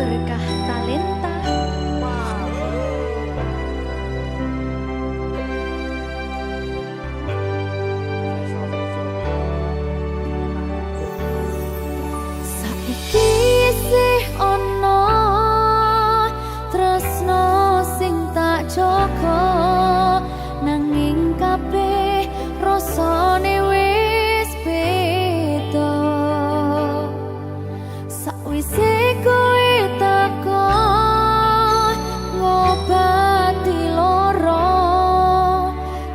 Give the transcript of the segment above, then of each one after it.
Berkah Talenta. Wow. Saiki isih ana tresno sing tak jaga, nanging kabeh rasane wis beda. Sakwise kowe teko ngobati loro,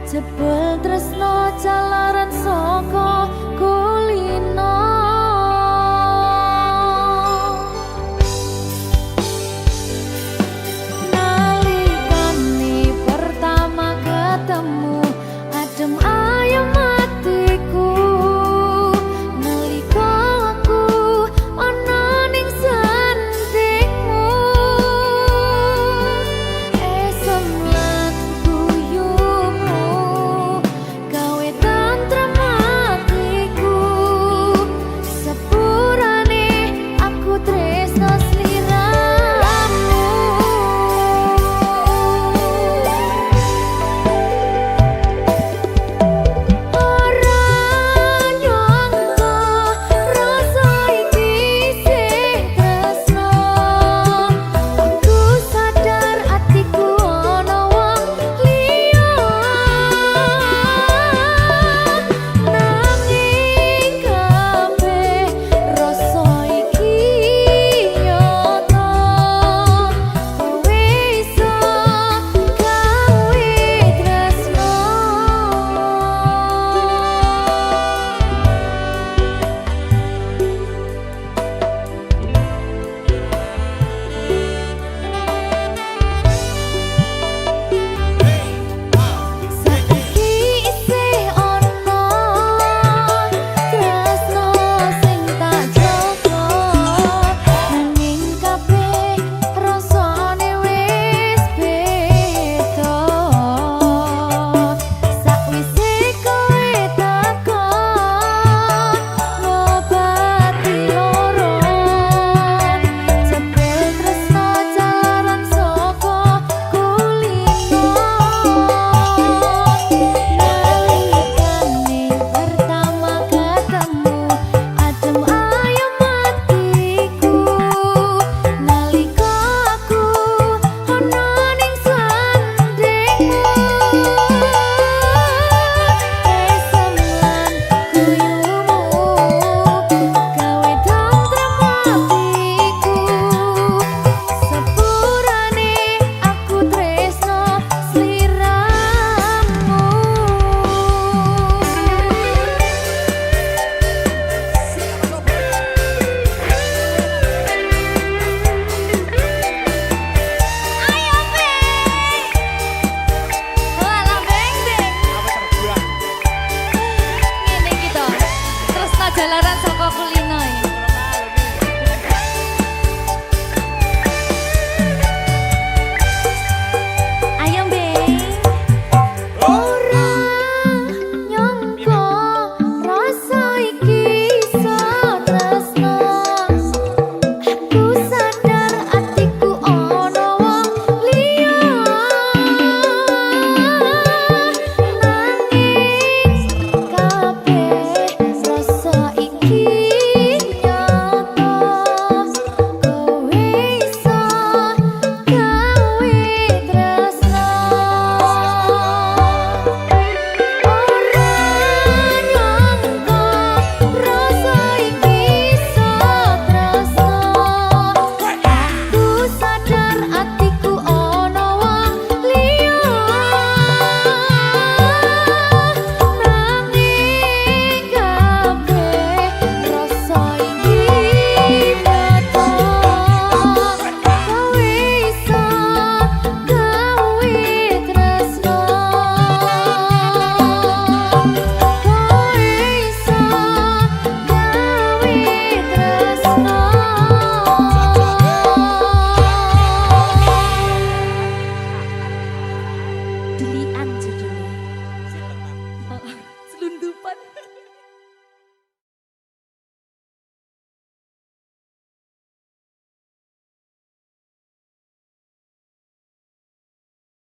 jebul tresno jalaran saka kulino. Nalikane pertama ketemu, adem ayem atiku. Nalika aku ana ning sandingmu, esem lan guyumu gawe tentrem atiku. Sepurane aku tresno sliramu. Ora nyangka rasa iki isih tresno. Aku sadar atiku ana wong liya, nanging kabeh rasa iki nyata. Kowe iso gawe tresno. Saiki isih ana tresno sing tak jaga, nanging kabeh rasane wis beda. Sakwise kowe teko ngobati loro, jebul tresno jalaran saka kulino. Nalikane pertama ketemu, adem ayem atiku. Nalika aku ana ning sandingmu, esem lan guyumu gawe tentrem atiku. Sepurane aku tresno sliramu. Ayo Beng, walah Beng Beng. Ngene iki to, tresno jalaran saka kulino.